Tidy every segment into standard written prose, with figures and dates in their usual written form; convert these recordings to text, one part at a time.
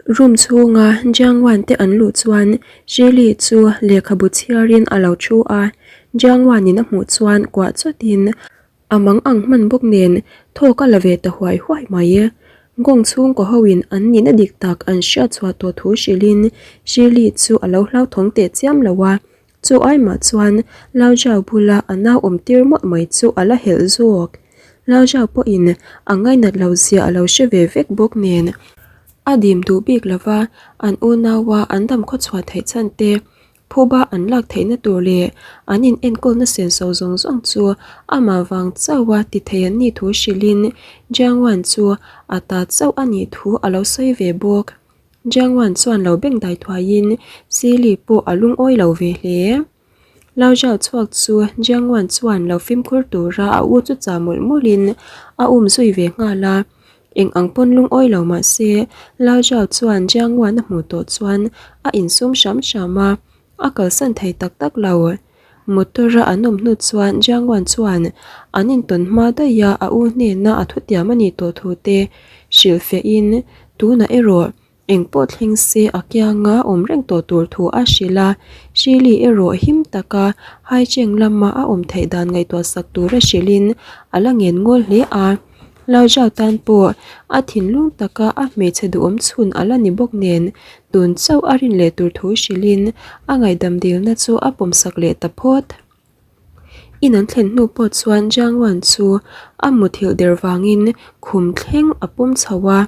Room chhunga Jiang Wan te an luh chuan Shirley chu lehkhabu chhiarin a lo thu a, Jiang Wan in a hmuh chuan kuah chawtin A mang ang hman bawk nen thawk a la ve ta huai huai mai. Gong chhungkaw ho in an nihna dik tak an hriat chhuah tawh thu hrilhin Shirley chu a lo hlauthawng teh chiam lo a, chu ai mah chuan Lao Zhao bula a nau awm tir mawlh mai chu a la helh zawk. Lao Zhao pawhin a ngainat lo zia a lo hre ve vek bawk nen a dim duh bik lova an unaua an dam khawchhuah theih chhan te Phuba an lak theihna tur leh an in enkawlna senso zawng zawng chu amah vang chauha ti thei an nih thu hrilhin Jiang Wan chu a ta chauh a nih thu a lo sawi ve bawk. Jiang Wan chuan lo beng dai thuaiin Si Li pawh a lungawi lo ve hle. Lao Zhao chhuak chu Jiang Wan chuan lo fimkhur tura a u chu chah mawlh mawlhin a um zui ve nghal a. Eng ang pawn lungawi lo mah se, Lao Zhao chuan Jiang Wan a hmuh tawh chuan a insum hram hram a, a kalsan thei tak tak lo. Motor a an awm hnu chuan Jiang Wan chuan an intawn hma daih a a u hnena a thutiam a nih tawh thu te hrilhfiahin tunah erawh Eng pawh thleng se a kianga awm reng tawh tur thu a hrilh a, Shirley erawh him taka Haicheng lama a awm theih dan ngaihtuah sak tura hrilhin a la ngen ngawl hle a. Lao Zhao tan pawh a thinlung taka a hmeichhe duhawm chhun a la ni bawk nen tun chauh a rin leh tur thu hrilhin a ngaihdam dilna chu a pawmsak leh ta phawt. In an thlen hnu pawh chuan Jiang Wan chu a muthilh der vangin khum thleng a pawm chho a,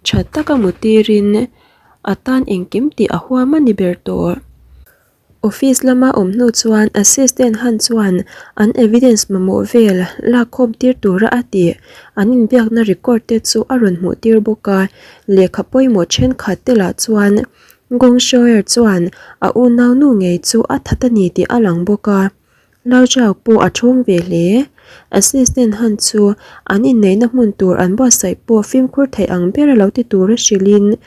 tha taka mu tirin a tan engkim tih a huam a ni ber tawh. Office lama awm hnu chuan assistant han chuan an evidence mamawh vel lakkhawm tir tura a tih an inbiakna record te chu a rawn hmuh tir bawk a, lehkha pawimawh thenkhat te lah chuan Gong Shoer chuan a unaunu ngei chu a that a ni tih a lang bawk a, Lao Zhao pawh a thawng ve hle. Assistant Han chu an inneihna hmun tur an buatsaih pawh fimkhur theih ang ber a lo ti tur a hrilhin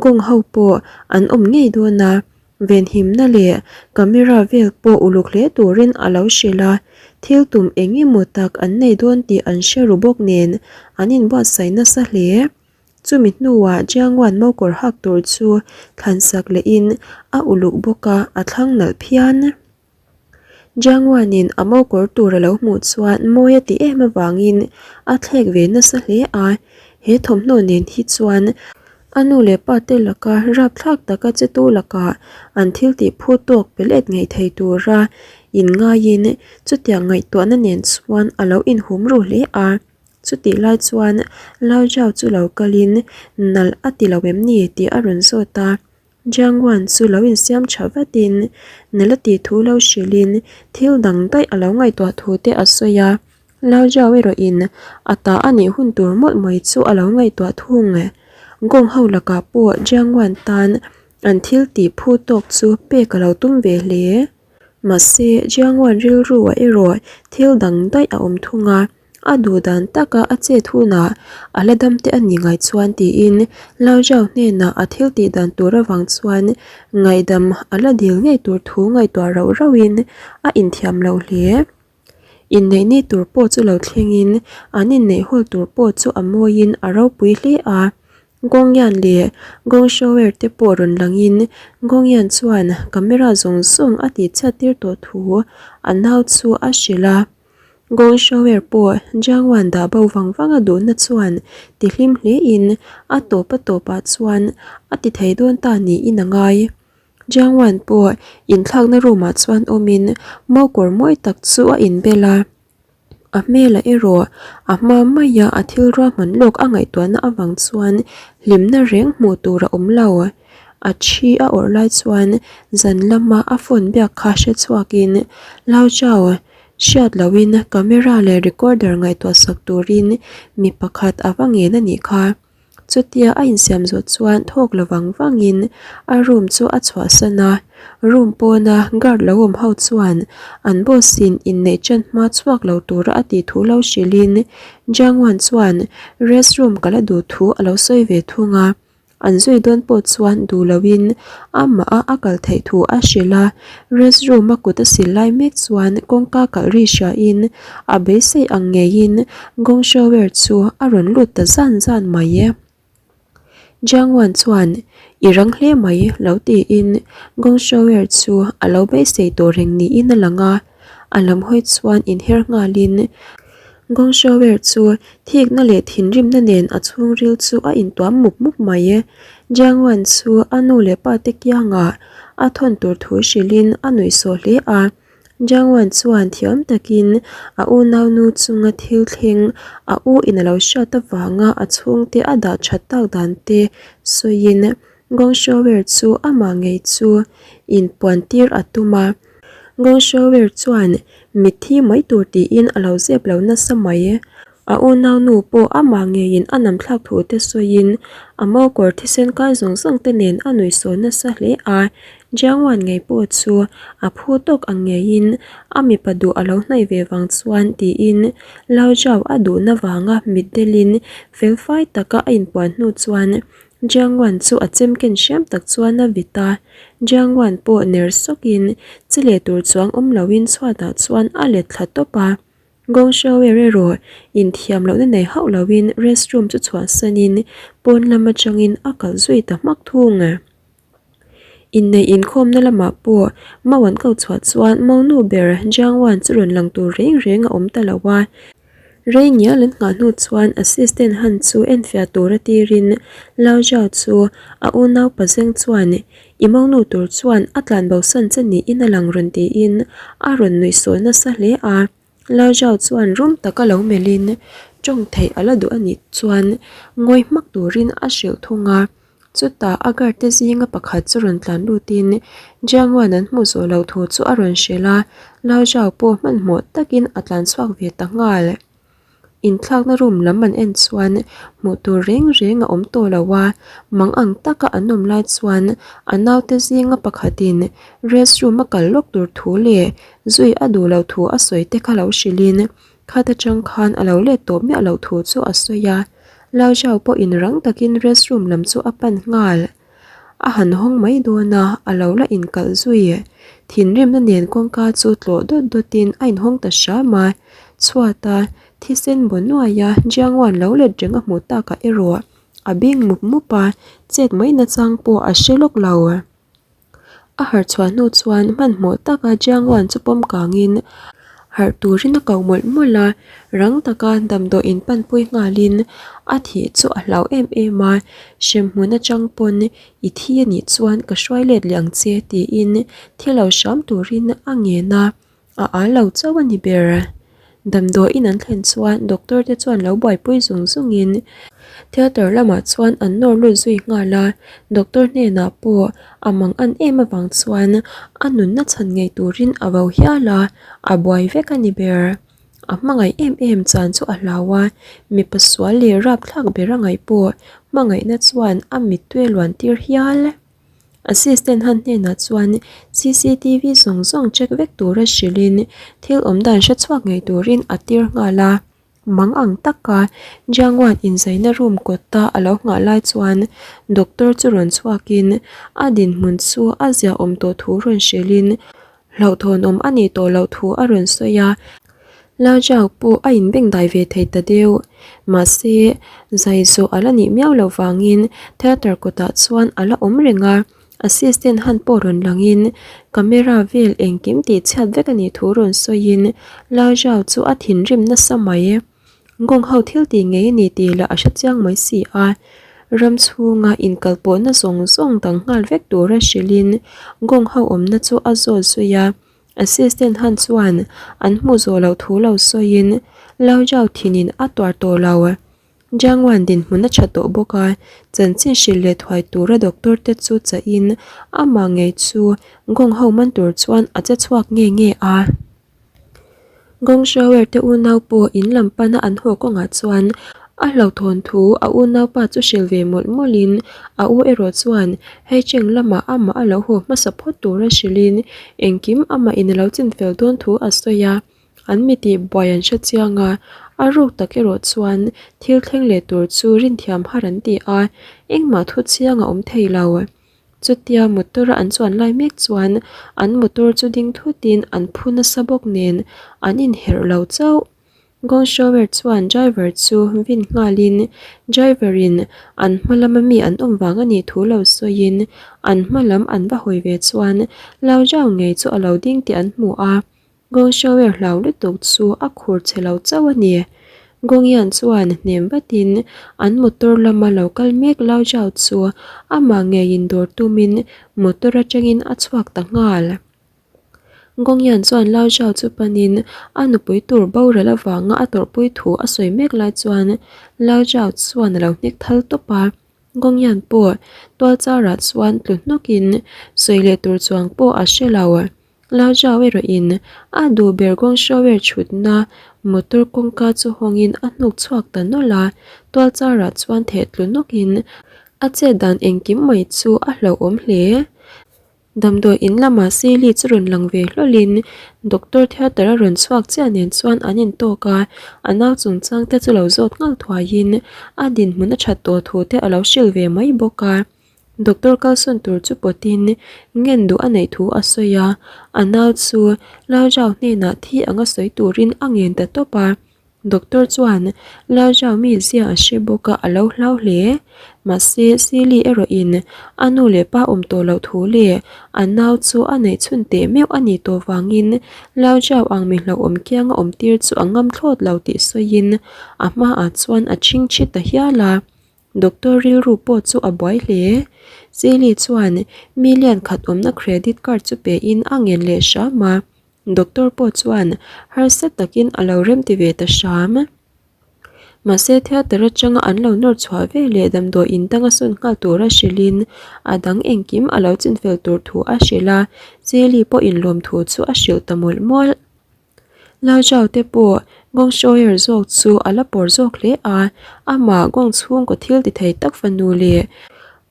Gong ho pawh an awm ngei dawn a, venhimna leh camera vel pawh uluk hle turin a lo hrilh a, thil tum eng emaw tak an nei dawn tih an hre ru bawk nen an inbuatsaih nasa hle. Chumi hnuah Jiangwan mokawr hak tur chu thlansak lehin a uluk bawk a, a thlang nalh phian. Jiangwanin a mokawr tur a lo hmuh chuan mawi a ti em avangin a thlek ve nasa hle a, he thawmhnaw nen hi chuan a nu leh pa te laka rapthlak taka che tu lakah an thil tih phut tawk pe let ngei thei tura inngaiin chutiang ngaihtuahna nen chuan a lo inhum ru hle a. Chutih lai chuan Lao Zhao chu lo kalin nalh a ti lo em ni tih a rawn zawt a. Jiang Wan chu lo insiam tha vatin nalh a tih thu lo hrilhin thil dang daih a lo ngaihtuah thu te a sawi a. Lao Zhao erawhin a ta a nih hun tur mawlh mai chu a lo ngaihtuah thung. Gong ho lakah pawh Jiang Wan tan an thil tih phu tawk chu pek a lo tum ve hle. Mahse Jiang Wan rilru ah erawh thil dang daih a awm thung a. A duh dan taka a chet hunah a la dam te a ni ngai chuan tiin Lao Zhao hnenah a thil tih dan tur avang chuan ngaihdam a la dil ngei tur thu ngaihtuah rauh rauhin a inthiam lo hle. Inneih ni tur pawh chu lo thlengin an inneih hawl tur pawh chu a mawiin a ropui hle a. Gong Yan leh Gong Shower te pawh rawn langin Gong Yan chuan camera zawng zawng a tihchhiat tir tawh thu a nau chu a hrilh a. Gong Shower pawh Jiang Wan dah bo vang vang a duhna chuan ti hlim hlein a tawp a tawpah chuan a ti thei dawn ta niin a ngai. Jiang Wan pawh inthlakna room ah chuan awmin mokawr mawi tak chu a inbel a, a hmelah erawh a hma maia a thil ruahman lawk a ngaihtuahna avang chuan hlimna reng hmuh tur a awm lo. A thi a awrh lai chuan zan lama a phone biak kha hre chhuakin Lao Zhao Hriat loin camera leh recorder ngaihtuah sak turin mi pakhat a va ngen a nih kha. Chutia a insiam zawh chuan thawk lo vang vangin a room chu a chhuahsan a, room pawna guard lo awm ho chuan an boss in inneih ṭan hma chhuak lo tura a tih thu lo hrilhin Jiangwan chuan rest room ka la duh thu a lo sawi ve thung a. An zui dawn pawh chuan duh loin amah a a kal theih thu a hrilh a, rest room a kut a sil lai mek chuan kawngka kalh ri hriain a beisei ang ngeiin gong shower chu a rawn lut ta zan zan mai e. Jiang Wan chuan, I rang hle mai, lo tiin Gong Shouer chu a lo beisei tawh reng niin a lang a. A lam hawi chuan inher nghalin Gong Shouer chu thikna leh thinrimna nen a chhungril chu a intuam mup mup mai. Jiang Wan chu a nu leh pa te kiangah a thawn tur thu hrilhin a nuihsawh hle a. Jiang Wan chuan thiam takin a unaunu chunga thil thleng a u in a lo hriat avanga a chhungte a dah that tak dan te sawiin Gong Shouer chu amah ngei chu inpuan tir a tum a. Gong Shouer chuan mitthi mai tur tiin a lo zep lo nasa mai. A unaunu pawh amah ngeiin a nam thlak thu te sawiin a mokawr thisen kai zawng zawng te nen a nuihsawi nasa hle a. Jiang Wan ngei pawh chu a phu tawk ang ngeiin a mipa duh a lo hnaih ve vang chuan tiin Lao Zhao a duhna vanga mitdelin felfai taka a inpuan hnu chuan Jiang Wan chu a chem ken hriam tak chuan a vit a. Jiang Wan pawh ner sawkin chi leh tur chuang awm loin chhuatah chuan a let thla tawp a. Gong Shower erawh inthiam lohna nei hauh loin restroom chu chhuahsanin pawn lam atangin a kal zui ta hmak thung. Inneih inkhawmna lamah pawh Mau an ko chhuah chuan Maunu ber Jiang Wan chu rawn lang tur reng reng a awm ta lo a. Rei ngial an nghah hnu chuan assistant Han chu enfiah tura tirin Lao Zhao chu a unau pazeng chuan I Maunu tur chuan a tlan bosan che niin a lang rawn tiin a rawn nuihsawi nasa hle a. Lao Zhao chuan rum taka lo melhin tawng theih a la duh a nih chuan ngawi hmak turin a hrilh thung a. Chutah a guard te zinga pakhat chu rawn tlan lutin Jiang Wan an hmuh zawh loh thu chu a rawn hrilh a, Lao Zhao pawh hmanhmawh takin a tlan chhuak ve ta nghal. Inthlakna room lam an en chuan hmuh tur reng reng a awm tawh lo a, mang ang taka an awm lai chuan a naute zinga pakhatin restroom a kal lawk tur thu leh zui a duh loh thu a sawi te kha lo hrilhin Khat atang khan a lo let tawh miah loh thu chu a sawi a, Lao Zhao pawhin rang takin restroom lam chu a pan nghal. A han hawng mai dawn a, a lo la inkalh zui. Thinrimna nen kawngka chu tlawh dawt dawtin a inhawng ta hram a, chhuata thisen baw nuaia Jiang Wan lo let reng a hmuh takah erawh a bing mup mup a, chet mai nachang pawh a hre lawk lo. A harh chhuah hnu chuan hmanhmawh taka Jiang Wan chu pawm kangin harh turin a ko mawlh mawlh a, rang taka damdawi in panpui nghalin a thih chu a hlau em em a, hremhmun atang pawn i thi a nih chuan ka hruai let leh ang che tiin thi lo hram turin a ngen a. A al lo chauh a ni ber. Damdawiin an thlen chuan doctor te chuan lo buaipui zung zungin theatre lamah chuan an nawr lut zui nghal a, doctor hnenah pawh a mang an em avang chuan a nunna chhan ngei turin a vo hial a, a buai vek a ni ber. A hmangaih em em chan chu a hlau a, mipa sual leh rapthlak ber a ngaih pawh hmangaihna chuan a mittui a luan tir hial. Assistant han hnenah chuan cctv zawng zawng check vek tura hrilhin thil awm dan hre chhuak ngei turin a tir nghal a. Mang ang taka Jiang Wan inzaina room kawta a lo nghah lai chuan doctor chu rawn chhuakin a dinhmun chu a ziahawm tawh thu rawn hrilhin hlauhthawnawm a nih tawh loh thu a rawn sawi a. Lao Zhao pawh a inbengdai ve thei ta deuh. Mahse, zai zawh a la nih miau loh vangin theatre kawtah chuan a la awm reng a, assistant han pawh rawn langin camera vel engkim tih chhiat vek a nih thu rawn sawiin Lao Zhao chu a thinrim nasa mai. Gong ho thil tih ngei a ni tih lah a hre chiang mai si a, ram chhunga inkalpawhna zawng zawng dang nghal vek tura hrilhin Gong ho awmna chu a zawt zui a. Assistant Han chuan an hmuh zawh loh thu lo sawiin Lao Zhao thinin a tuar tawh lo. Jiang Wan dinhmun a tha tawh bawk a, chanchin hrilh leh thuai tura doctor te chu chahin amah ngei chu Gong ho man tur chuan a che chhuak nge nge a. Gong Xiaoer te unau pawh in lam pana an haw kawngah chuan A hlauhthawn thu a unaupa chu hrilh ve mawlh mawlhin a u erawh chuan hei cheng lamah amah a lo haw hmasa phawt tura hrilhin engkim amah in a lo chin fel dawn thu a sawi a, an mi tih buai an hre chiang a, a ruk tak erawh chuan thil thleng leh tur chu rinthiam har an ti a, engmah thu chiang a awm thei lo. Chutia motor a an chuan lai mek chuan an motor chu ding thutin an phu nasa bawk nen an inherh lo chauh. Gong Shower chuan driver chu vin nghalin driver in an hma lama mi an awm vang a nih thu lo sawiin an hma lam an va hawi ve chuan Lao Zhao ngei chu a lo ding tih an hmu a. Gong Shower hlau lutuk chu a khur che lo chauh a ni. Gong Yan chuan hnem vatin an motor lama lo kal mek Lao Zhao chu amah ngeiin dawr tumin motor atangin a chhuak ta nghal. Gongyan chuan Lao Zhao chu panin a nupui tur boral avanga a tawrhpui thu a sawi mek lai chuan Lao Zhao chuan a lo hnek thal tawp a. Gongyan pawh tual charah chuan tlu hnawkin sawi leh tur chuang pawh a hre lo. Lao Zhao erawhin a duh ber Gongshuawer thutna motor kawngka chu hawngin a hnuk chhuak ta nawlh a, tual charah chuan theh tlu hnawkin a chet dan engkim mai chu a hlauhawm hle. Damdawi in lamah Sili chu rawn lang ve hlawlhin Doctor Theatre a rawn chhuak chiah nen chuan an intawk a, a nau chungchang te chu lo zawt nghal thuaiin a dinhmun a that tawh thu te a lo hrilh ve mai bawk a. Doctor kalsawn tur chu pawtin ngen duh a neih thu a sawi a, a nau chu Lao Zhao hnenah thi anga sawi turin a ngen ta tawp a. Doctor chuan Lalzau mi zia a hre bawk a, a lo hlau hle. Mahse, Sili erawhin a nu leh pa awm tawh loh thu leh a nau chu a neih chhun teh meuh a nih tawh vangin Lalzau ang mi hlauhawm kianga awm tir chu a ngam thlawt lo tih sawiin a hmaah chuan a chhingchhi ta hial a. Doctor rilru pawh chu a buai hle. Sili chuan million khat awmna credit card chu pein a ngen leh hram a. Doctor pawh chuan harsa takin a lo remti ve ta hram. Mahse theatre atanga an lo nawr chhuah ve leh damdawi in danga sawn nghal tura hrilhin a dang engkim a lo chinfel tur thu a hrilh a, Cheli pawh inlawm thu chu a hrilh ta mawlh mawlh. Lao Zhao te pawh Gong Shoyer zawk chu a la pawr zawk hle a, amah Gong chhungkaw thil ti thei tak fanu leh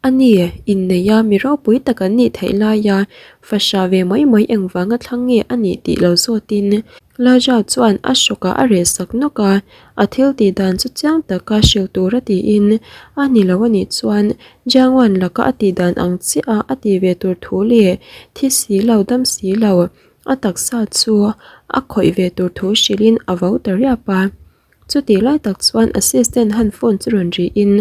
A ni, inneia mi ropui tak an nih theih laia fahrah ve mai mai engvanga thlang nge a nih tih lo zawtin Laja chuan a hrawkah a reh sak nawk a, a thil tih dan chu chiang taka hrilh tura tiin a ni lo a nih chuan Jiangwan laka a tih dan ang chiah a tih ve tur thu leh thi si lo dam si lo a taksa chu a khawih ve tur thu hrilhin a vo ta riap a. Chutih lai tak chuan assistant han phone chu rawn ri in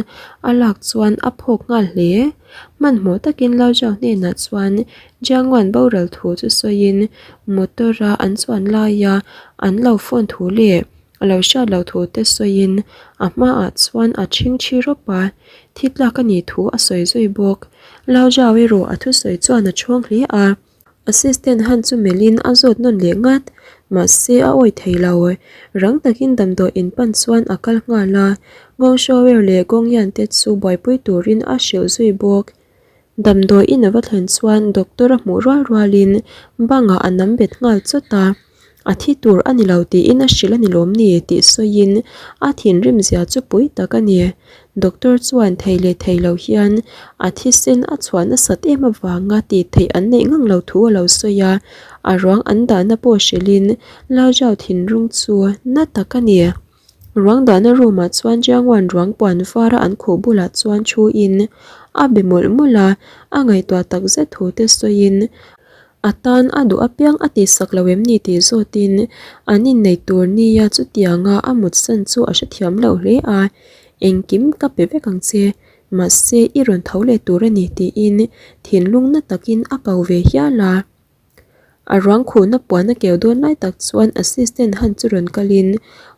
a lak chuan a phawk nghal hle. Hmanhmawh takin Lao Zhao hnenah chuan Jiangwan boral thu chu sawiin motor a an chuan laia an lo phone thu leh a lo hriat loh thu te sawiin a hmaah chuan a chhingchhi rawp a, thi tlak a nih thu a sawi zui bawk. Lao Zhao erawh a thusawi chuan a chhawng hle a. Assistant han chu melhin a zawt nawn leh ngat, mahse a awi thei lo. Rang takin damdawi in pan chuan a kal nghal a, Gong Shower leh Gong Yan te chu buaipui turin a hrilh zui bawk. Damdawi in a va thlen chuan doctor a hmuh rual rualin bangah a nam bet nghal chawt a. A thi tur a ni lo tiin a hrilh a ni lawm ni tih sawiin a thinrim zia chu pui tak a ni. Doctor chuan thei leh thei lo hian a thisen a chhuah nasat em avanga tih theih an neih ngang lo thu a lo sawi a, a ruang an dahna pawh hrilhin Lalzau thinlung chu na tak a ni. Ruang dahna room ah chuan Jiangwan ruang puan vara an khuh bulah chuan thu in a be mawlh mawlh a, a ngaihtuah takzet thu te sawiin A tan a duh apiang a tihsak lo em ni tih zawtin an inneih tur nia chutianga a mutsan chu a hrethiam lo hle a, Engkim ka pe vek ang che, mahse i rawn tho leh tur a ni tiin thinlung na takin a ko ve hial a. A ruang khuhna puan a keu dawn lai tak chuan assistant han chu rawn kalin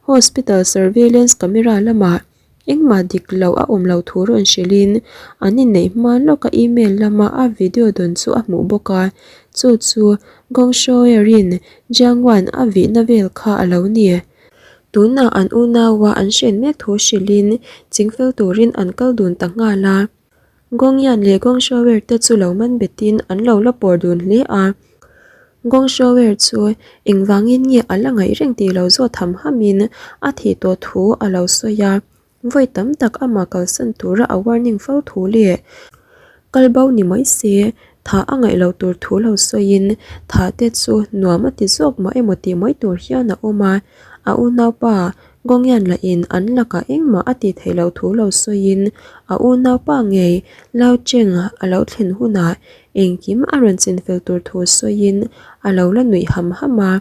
hospital surveillance camera lamah Engmah dik loh a awm loh thu rawn hrilhin an inneih hma lawka email lama a video dawn chu a hmuh bawk a, chu chu Gong Shoerin Jiangwan a vihna vel kha a lo ni. Tunah an unaua an hren mek thu hrilhin chingfel turin an kal dun ta nghal a. Gong Yan leh Gong Shower te chu lo man betin an lo la pawr dun hle a. Gong Shower chu engvangin nge a la ngaih reng tih lo zawt ham hamin a thih tawh thu a lo sawi a. Vawi tam tak amah kalsan tura a warning fo thu leh kal bo ni mai se thah a ngaih loh tur thu lo sawiin thah te chu nuam a ti zawk mah emaw tih mai tur hian a awm a. A unaupa Gongyan lahin an lakah engmah a tih theih loh thu lo sawiin a unaupa ngei Lao Cheng a lo thlen hunah engkim a rawn chinfel tur thu sawiin a lo la nuih ham ham a.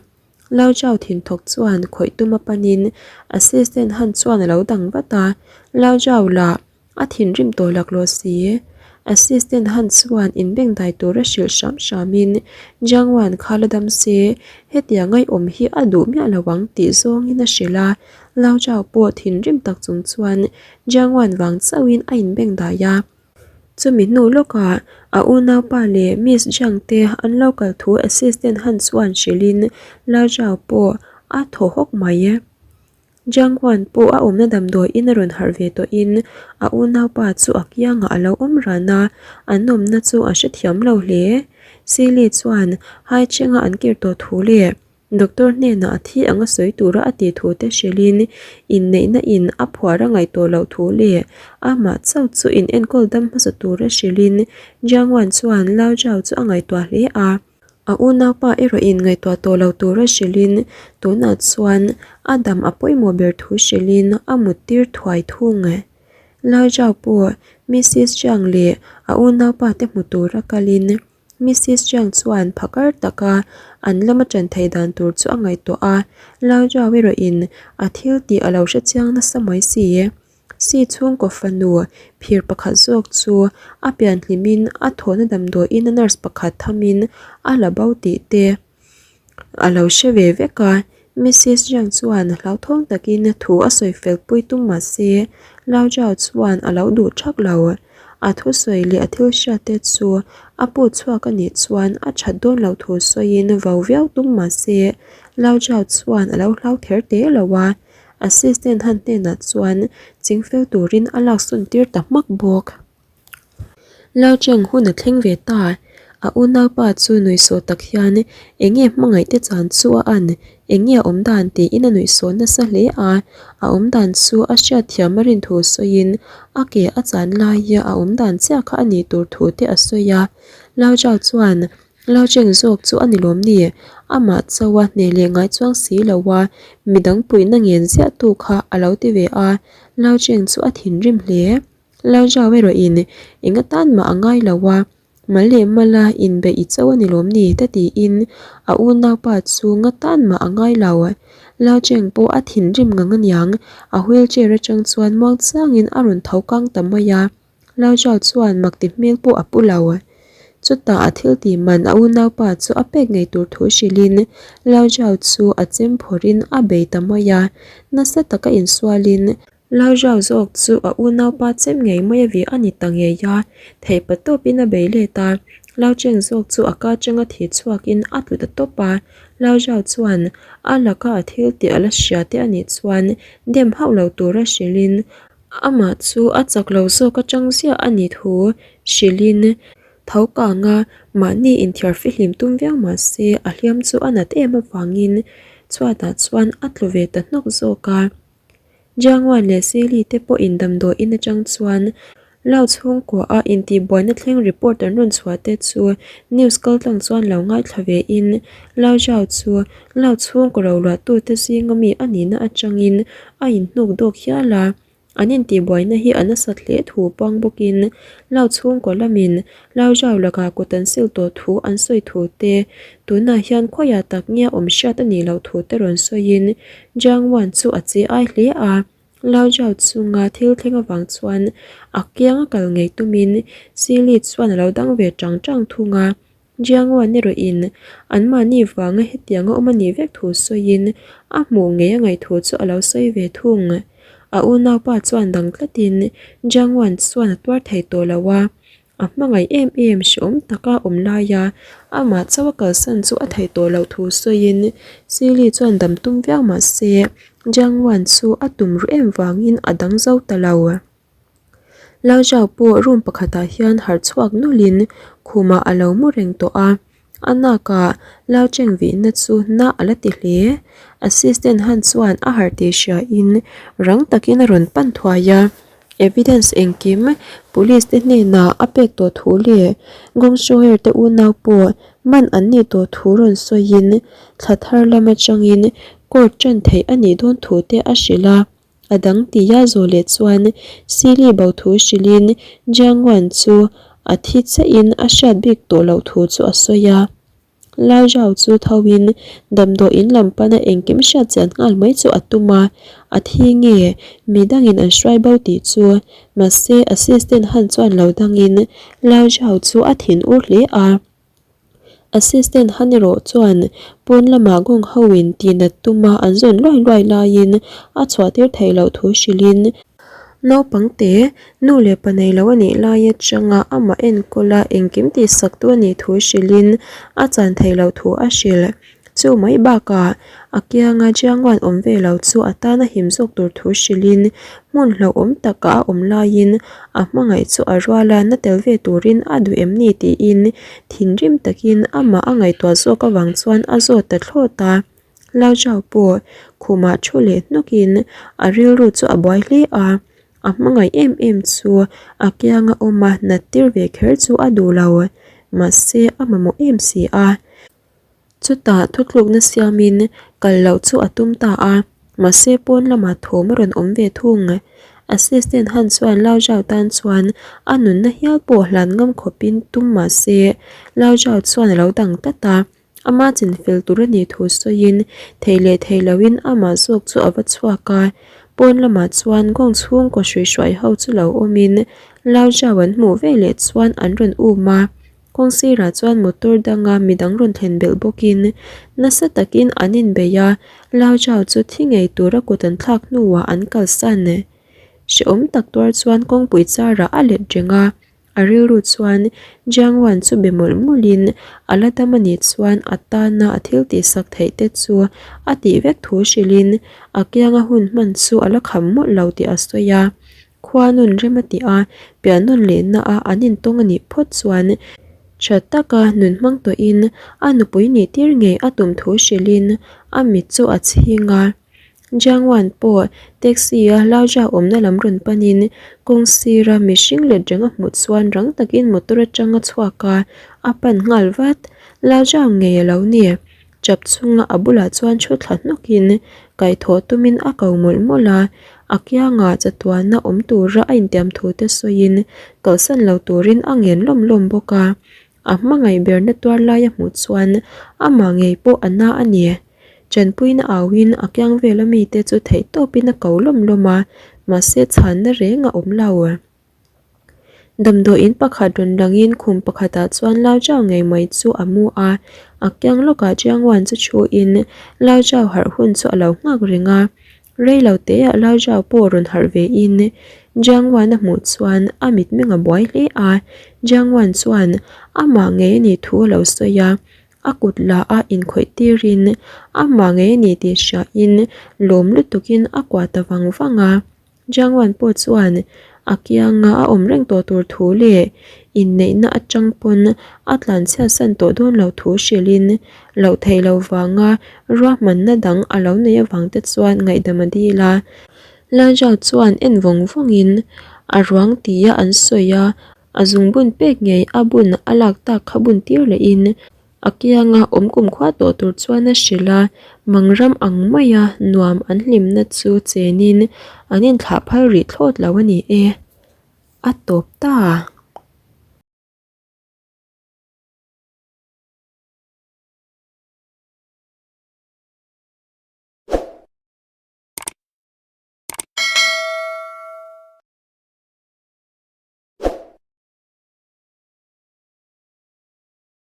Lao Zhao thinthawk chuan khawih tuma panin assistant Han chuan a lo dang vat a, Lao Zhao lah a thinrim tawh laklawh si. Assistant Han chuan inbengdai tura hrilh hram hramin Jiang Wan kha la dam se, hetiang ngaihawm hi a duh miah lo ang tih zawngin a hrilh a, Lao Zhao pawh thinrim tak chung chuan Jiang Wan vang chauhin a inbengdai a. Chumi hnu lawkah a unaupa leh Miss Jiang te an lo kal thu assistant Han chuan hrilhin Lao Zhao pawh a thaw hawk mai. Jiang Wan pawh a awmna damdawiin a rawn harh ve tawhin a unaupa chu a kiangah a lo awm ran a, an awmna chu a hrethiam lo hle. Sili chuan Haichenga an kir tawh thu leh Doctor hnenah a thi anga sawi tura a tih thu te hrilhin inneihna in a phuar a ngaih tawh loh thu leh amah chauh chu in enkawl dam hmasa tura hrilhin Jiang Wan chuan Lao Zhao chu a ngaihtuah hle a. A unaupa erawh in ngaihtuah tawh lo tura hrilhin tunah chuan a dam a pawimawh ber thu hrilhin a mut tir thuai thung. Lao Zhao pawh Missis Jiang leh a unaupa te hmu tura kalin Missis Jiang chuan phakar taka an lama ṭan theih dan tur chu a ngaihtuah a, Lao Zhao erawhin a thil tih a lo hre chiang nasa mai si. Si chhungkaw fanu phir pakhat zawk chu a pian hlimin a thawhna damdawiin a nurse pakhat thamin a la bo tih te a lo hre ve vek a. Missis Jiang chuan hlauthawng takin thu a sawi fel pui tum mah se Lao Zhao chuan a lo duh thak lo. A thusawi leh a thil hriat te chu a put chhuak a nih chuan a that dawn loh thu sawiin vau viau tum mah se Lao Zhao chuan a lo hlau ther te lo a. Assistant han hnenah chuan chingfel turin a laksawn tir ta hmak bawk. Lao Cheng hun a thleng ve ta. A unaupa chu nuihsawh tak hian eng nge hmangaih te chan chu a an, eng nge a awm dan tiin a nuihsawh nasa hle a. A awm dan chu a hriatthiam a rin thu sawiin a ke a chan laia a awm dan chiah kha a nih tur thu te a sawi a. Lao Zhao chuan Lao Cheng zawk chu a ni lawm ni? Amah chauha hneh leh ngai chuang si lo a, midang puihna ngen ziah tu kha a lo ti ve a, Lao Cheng chu a thinrim hle. Lao Zhao erawhin eng atan mah a ngai lo a, mal leh mala inbeih i chauh a ni lawm ni? ta tiin a unaupa chu ngatan mah a ngai lo. Lao Cheng pawh a thinrim ngang aniang, a wheelchair atang chuan muangchangin a rawn tho kang ta mai a. Lao Zhao chuan mak ti hmel pawh a pu lo. Chutah a thil tih man a unaupa chu a pek ngei tur thu hrilhin Lao Zhao chu a chem phawrhin a bei ta mai a, nasa taka insualin Lao Zhao zawk chu a unaupa chem ngei mai a vih a ni ta ngei a, theihpa tawpin a bei let a, Lao Cheng zawk chu a ka atanga thi chhuakin a tlu ta tawp a, Lao Zhao chuan a laka a thil tih a la hria te a nih chuan dem hauh lo tura hrilhin Amah chu a chak lo zawk atang ziah a nih thu hrilhin tho kanga mahni inthiar fihlim tum viau mah se a hliam chu a nat em avangin chhuatah chuan a tlu ve ta hnawk zawk a. Jiangwan leh Seli te pawhin damdawiin atang chuan Lau chhungkua a intihbuaina thleng report an rawn chhuah te chu news kaltlang chuan lo ngaithla ve in Lau Zhao chu Lau chhungkaw roluahtute zinga mi a nihna atangin a inhnuk dawk hial a, an intihbuaina hi a nasat hle thu puang bawkin Lau chhungkaw lamin Lau Zhao lakah kut an sil tawh thu an sawi thu te, tunah hian khawiah tak nge awm hriat a nih loh thu te rawn sawiin Jiang Wan chu a che ai hle a. Lao Zhao chunga thil thleng avang chuan a kiang a kal ngei tumin Sili chuan a lo dang ve tang tang thung a. Jiang Wan erawhin anmahni vanga hetiang a awm a nih vek thu sawiin a hmuh ngei a ngaih thu chu a lo sawi ve thung. A unaupa chuan dang tlatin Jiang Wan chuan a tuar thei tawh lo a, A hmangaih em em hrehawm taka awm laia amah chauh a kalsan chu a theih tawh loh thu sawiin Sili chuan dam tum viau mah se Jiang Wan chu a tum ruh em vangin a dang zo ta lo. Lao Zhao pawh room pakhatah hian harh chhuak nawlhin khumah a lo mu reng tawh a. A nakah Lao Cheng vihna chu na a la ti hle. Assistant Han chuan a harh tih hriain rang takin a rawn pan thuai a. Evidence engkim police te hnenah a pek tawh thu leh Gong Shoer te unau pawh man an nih tawh thu rawn sawiin thla thar lam atangin court ṭan theih a nih dawn thu te a hrilh a. A dang tia zawh leh chuan Sili bo thu hrilhin Jiang Wan chu a thi chiahin a hriat bik tawh loh thu chu a sawi a. Lao Zhao chu tho in damdawi in lam pana engkim hriat chian nghal mai chu a tum a, a thi nge midangin an hruai bo tih chu mahse assistant han chuan lo dangin Lao Zhao chu a thin ur hle a. Assistant han erawh chuan pawn lamah gawng ho in tihnat tuma an zawn luai luai laiin a chhuah tir theih loh thu hrilhin naupang te nu leh pa nei lo a nih lai atanga amah enkawl a engkim tihsak tu a nih thu hrilhin a chan theih loh thu a hrilh. Chu mai bakah a kianga Jiangwan awm ve lo chu a tana him zawk tur thu hrilhin hmun hlauhawm takah a awm laiin a hmangaih chu a rual a, na tel ve turin a duh em ni tiin thinrim takin amah a ngaihtuah zawk avang chuan a zawt ta thlawt a. Lao Zhao pawh khumah thu leh hnawkin a rilru chu a buai hle a, a hmangaih em em chu a kianga awm a nat tir ve kher chu a duh lo, mahse a mamawh em si a. Chutah thutlukna siamin kal loh chu a tum ta a, mahse pawn lamah thawm a rawn awm ve thung. Assistant Han chuan Lao Zhao tan chuan a nunna hial pawh hlan ngam khawpin tum mahse Lao Zhao chuan a lo dang tlat a, ama chinfel tur a nih thu sawiin thei leh thei loin amah zawk chu a va chhuak a. Pawn lamah chuan gawng chhungkaw hruihruai ho chu lo awmin Lao Zhao an hmuh veleh chuan an rawn um a. Kawng sirah chuan motor danga midang rawn thlen belh bawkin nasa takin an inbei a, Lao Zhao chu thi ngei tura kut an thlak hnuah an kalsan. Hrehawm tak tuar chuan kawngpui charah a let reng a, a rilru chuan Jiang Wan chu be mawlh mawlhin a la dam a nih chuan a tana a thil tihsak theih te chu a tih vek thu hrilhin a kianga hun hman chu a la kham mawlh lo tih a sawi a. Khua nun rem a tih a, pian nawn lehna a an intawng a nih phawt chuan tha taka nun hmang tawhin a nupui nih tir ngei a tum thu hrilhin a mit chu a chhing a. Jiangwan pawh taxi a Laoja awmna lam rawn panin kawng sira mihring let reng a hmuh chuan rang takin motor atang a chhuak a, a pan nghal vat. Laoja ngei a lo ni. Chap chunga a bulah chuan thu thla hnawkin kaihthawh tumin a ko mawlh mawlh a, a kiangah chatuana awm tura a intiam thu te sawiin kalsan lo turin a ngen lawm lawm bawk a, a hmangaih berna tuar lai a hmuh chuan amah ngei pawh a na a ni. Tanpuina auin a kiang vela mite chu theihtawpin a ko lawm lawm a, mahse chhanna reng a awm lo. Damdawiin pakhat rawn langin khum pakhatah chuan Lao Zhao ngei mai chu a mu a, a kiang lawkah Jiang Wan chu thuin Lao Zhao harh hun chu a lo nghak reng a. Rei lo teah Lao Zhao pawh rawn harh vein Jiang Wan a hmuh chuan a mitmeng a buai hle a, Jiang Wan chuan amah ngei a nih thu a lo sawi a, a kut la a inkhawih tirin amah ngei a ni tih hriain lawm lutukin a kuah ta vang vang a. Jiangwan pawh chuan a kianga a awm reng tawh tur thu leh inneihna atang pawn a tlanchhiat san tawh dawn lo thu hrilhin loh theih loh vanga ruahmanna dang a lo neih avang te chuan ngaihdam a dil a. Lajao chuan en vawng vawngin a ruang tia an sawi a, a zungbun pek ngei a bun a lak tak kha bun tir lehin A kianga awm kumkhua tawh tur chuan a hrilh a, mangram ang maia nuam an hlimna chu chenin an inthlah phal rih thlawt lo a ni e. A tawp ta.